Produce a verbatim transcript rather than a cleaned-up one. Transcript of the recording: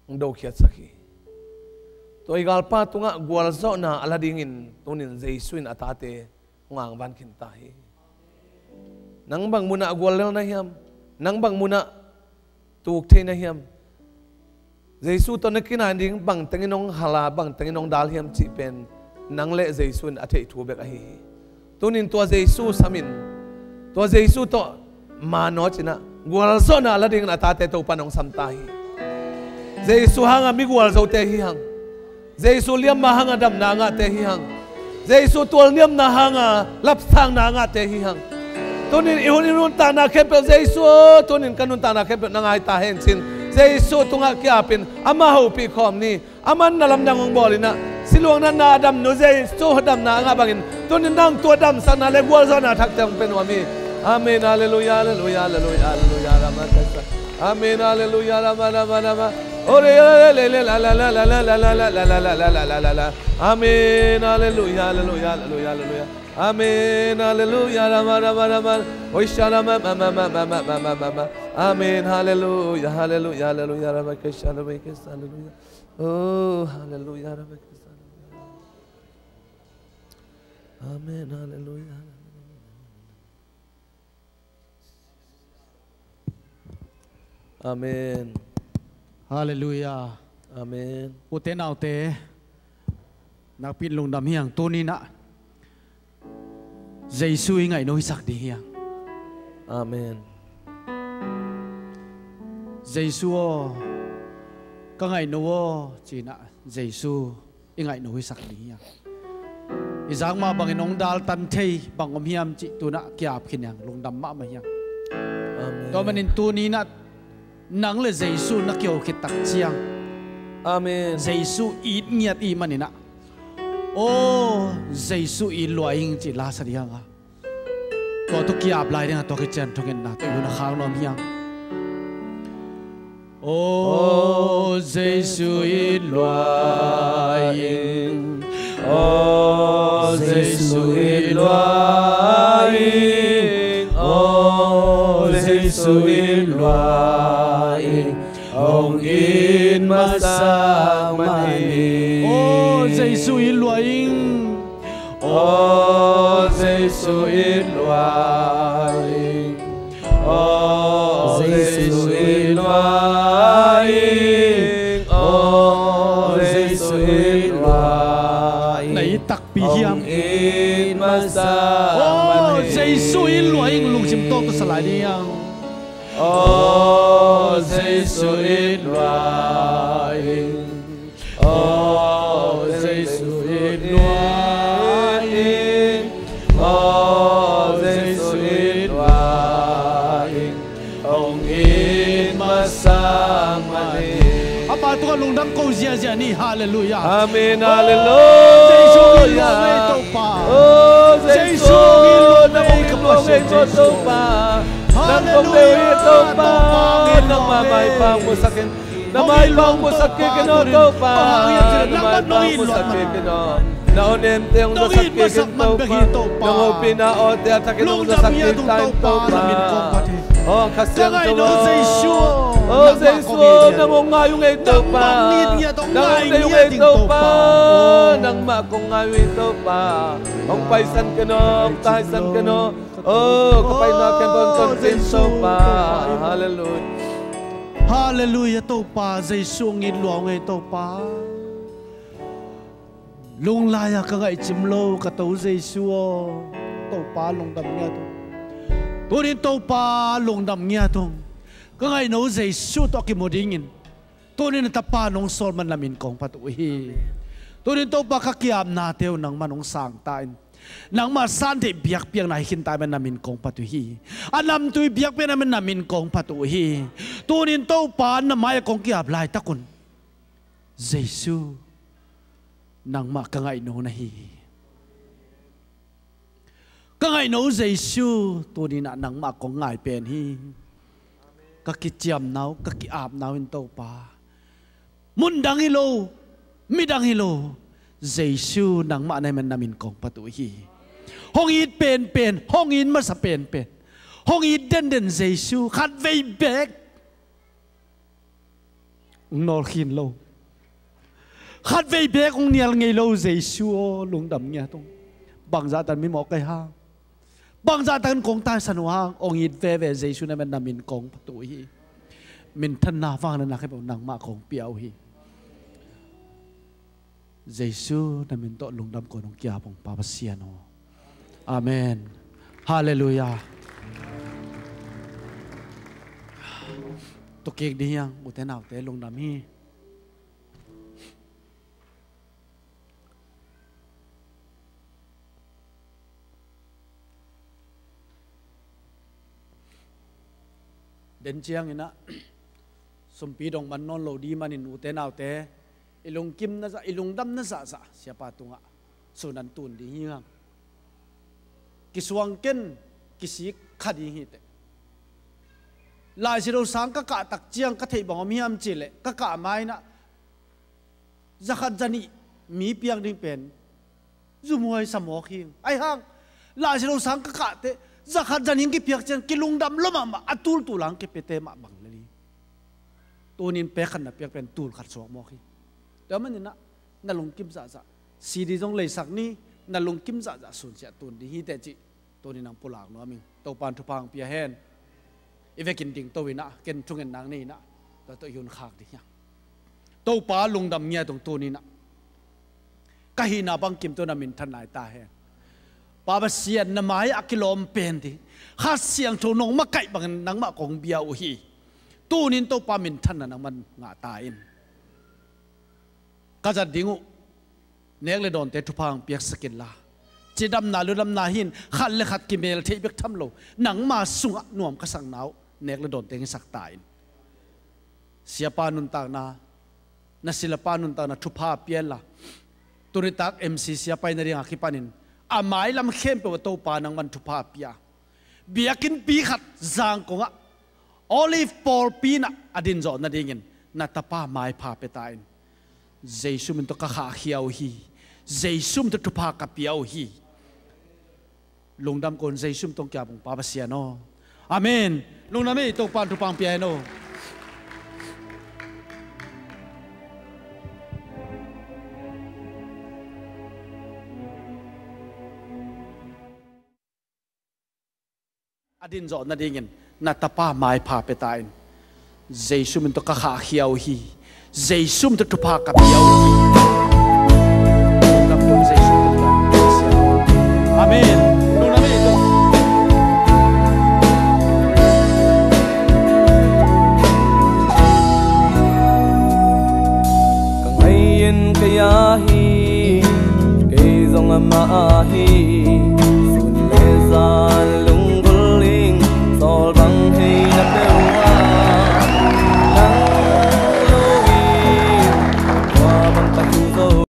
hong dokhiatsak hi. Tua i galpa tungah gualzawhna a la dingin tunin Jesu in a tate hong angvan khinta hi. Nang bang munah guallel na hiam? Nang bang munah tuk thei na hiam? Jesu tawh na kinai ding bangtengin hong hala, bangtengin hong dal hiam cih pen nang le Jesu in a theih thu bek ahi hi. Tunin tua Jesu samin, tua Jesu tawh manawcinah gualzawhna la dingin a tate Topa nong samta hi. Jesu hanga mi gualzote hi hang. Jesu liamma hanga damna a ngahte hi hang. Jesu tualniamna hanga lapsangna a ngahte hi hang. Tunin i hun i nuntakna khempeuh Jesu aw, tunin ka nuntakna khempeuh na ngai ta hen cin Jesu tungah kiapin amah hopih khawm ni. Aman na lamdang hong bawl inah siluang natna a damnu Jesu damna a ngah bangin tunin nang tua damsakna le gualzawhna thakte hong pia nuam hi. Amen. Halleluia, halleluia, halleluia, halleluia, Rama Kasa. Amen. Halleluia, Rama, Rama, Rama. Ore, le, le, le, la, la, la. Amen. Halleluia, halleluia, halleluia, halleluia. Amen. Halleluia, Rama, Rama, Rama. Oisha, Rama, ma, ma, ma. Amen. Halleluia, halleluia, halleluia, Rama Kasa, Rama Kasa, halleluia. Oh, halleluia, Rama Kasa, halleluia. Amen. Halleluia. Amen. Halleluia. Amen. Ute naute, nakpi in lungdam hi hang. Tuninah Jesu i ngaihno hisak ding hi hang. Amen. Jesu aw, ka ngaihno aw, cinah Jesu i ngaihno hisak ding hi hang. I zakmah bangin hong daltan thei bang om hiam cih tunah kiap khin hi hang. Lungdam mahmah hi hang. Amen. Tua manin tuninah nang le Jesu na kihawh khit tak ciang, amen, Jesu it ngiat i hih maninah, aw Jesu it lua ing cih lasa ding hi hang a. Tua tawh kiap lai ding a, tua khit ciang thungetna tawh i hun a khak nuam hi hang. Aw Jesu it lua ing, aw Jesu it lua ing, aw Jesu it lua ing, hong it masak man hi. Aw Jesu it lua ing. Aw Jesu it lua ing, aw Jesu it lua ing, aw Jesu it lua ing. Na it takpi hiam? Hong it masak man hi. Aw Jesu it lua ing, lungsim tawh tusa lai ding hi hang. Aw Jesu it lua ing. Aw Jesu it lua ing, aw Jesu it lua ing, hong it masak man hi. A pa tungah lungdam ko ziahziah ni. Halleluia. Amen. Halleluia. Jesu it lua ing ei Topa. Aw Jesu, Jesu hong it lua ing ei ka Pasian Topa. Halleluia. Nang kong deih hi Topa. Nangmah maipha hong musak in. Na maipha hong musak kik in aw Topa. Na maipha hong musak kik in aw. Na awnemte hong zasak kik in Topa. Na hopihna awte a thakin hong zasak kik ta in Topa. Aw Kha Siangtho aw. Aw Jesu aw, nang hong ngai ung ei Topa. Nang hong deih ung ei Topa. Nangmah kong ngai uh hi Topa. Hong paisan ken aw, hong taisan ken aw. Aw ka paina khempeuh hong tonpih in Topa. Halleluia. Halleluia, Topa Jesu hong it lua ung ei Topa. Lunglai-a ka ngaihcim lo ka To Jesu aw, Topa lungdam ngiat ung. Tunin Topa lungdam ngiat ung. Ka ngaihno Jesu tawh kimu dingin tunin a tapa nong sawl man na min kong phat uh hi. Tunin Topa ka kiapnate uh nangman hong sang ta in. Nangmah san theih biakpiakna hi khinta i man na min kong phat uh hi. A namtui biakpiakna man na min kong phat uh hi. Tunin Topa na mai-ah kong kiap laitak un, Jesu, nangmah ka ngaihno na hi hi. Ka ngaihno Jesu, tuninah nangmah kong ngai pen hi. Ka kiciamna uh, ka ki-apna uh in Topa, mun dang hi lo, midang hi lo, Jesu nangmah na hi man na min kong phat uh hi. Hong it penpen, hong it masa penpen, hong it denden Jesu, khatvei beek Hong nawl khin lo. Khatvei beek hong nial ngei lo Jesu aw, lungdam ngiat ung. Bangzah tan mimawk ka hi hang, bangzah tan kong taisan uh hang, hong it veve Jesu na min, na min kong phat uh hi. Minthanna, vangliatna khempeuh nangmah kong pia uh hi. Jesu na min tawh lungdam kong hong kiap ung Pa Pasian aw. Amen. Halleluiah. Tukik ding hi hang, ute naute, lungdam hi. Den ciangin ah, sumpi dong man nawn lo ding manin, ute naute, i lungkim na zah, i lungdam na zahzah Siapa tungah sun an tun ding hi hang. Kisuang ken, kisik kha ding hi teh. Lai Siangtho sang ka kah tak ciang ka theih bang om hiam cih leh, ka kah ma-in ah, zakhat zanih mi piak ding pen zumhuai sa mawk hi. Ahi hang, Lai Siangtho sang ka kah teh, zakhat zanih kipiak ciang kilungdam lua mahmah, a tultul hang kipiate mah bang lel hi. Tuni-in pek khat na piak pen tul khat suak mawk hi. Tua manin ah, na lungkim zahzah, C D zong leisak ni, na lungkim zahzah sunsiah tun ding hi teh cih tuni-in hong pulak nuam ing. Topa'n thupha hong pia hen. I vekin dingto in ah, ken thungetna nei in ah, tua tawh i hun khak ding hi hang. Topa, lungdam ngiat ung tuni-in ah. Ka hihna bangkim tawh na minthan nai ta hen. Pa Pasian, na mai-ah kilawm pen ding, Kha Siangtho nong makaih bangin nangmah kong bia uh hi. Tuni-in Topa, minthanna nangman ngah ta in. Ka zat ding uh nek le dawnte thupha hong piaksak inla, cidamna ludamna hi-in, khat le khat kimel theih bek tham lo, nangma sungah nuam ka sakna uh nek le dawnte hong hisak ta in. Siapa nuntakna, na silapa nuntakna thupha pia inla, tunitak M C C a paina ding a kipanin a mailam khempeuh ah Topa nangman thupha pia, biakinnpi khat Zangkong ah Olive pawlpi in ah a dinzawh nadingin na tapa maipha pia ta in. Jesu min tawh ka khahkhia uh hi. Jesu min tawh thupha ka pia uh hi. Lungdam kong Jesu min tawh kiap ung Pa Pasian aw. Amen. Lungdam hi, Topa'n thupha hong pia hen aw. A dinzawh nadingin na tapa maipha pia ta in. Jesu min tawh ka khahkhia uh hi. Jesu min tawh thupha ka pia uh hi. Lungdam kong Jesu min tawh. Amen. Lungdam hi, Topa. Ka ngai in kei a hi, kei zong amah a hi.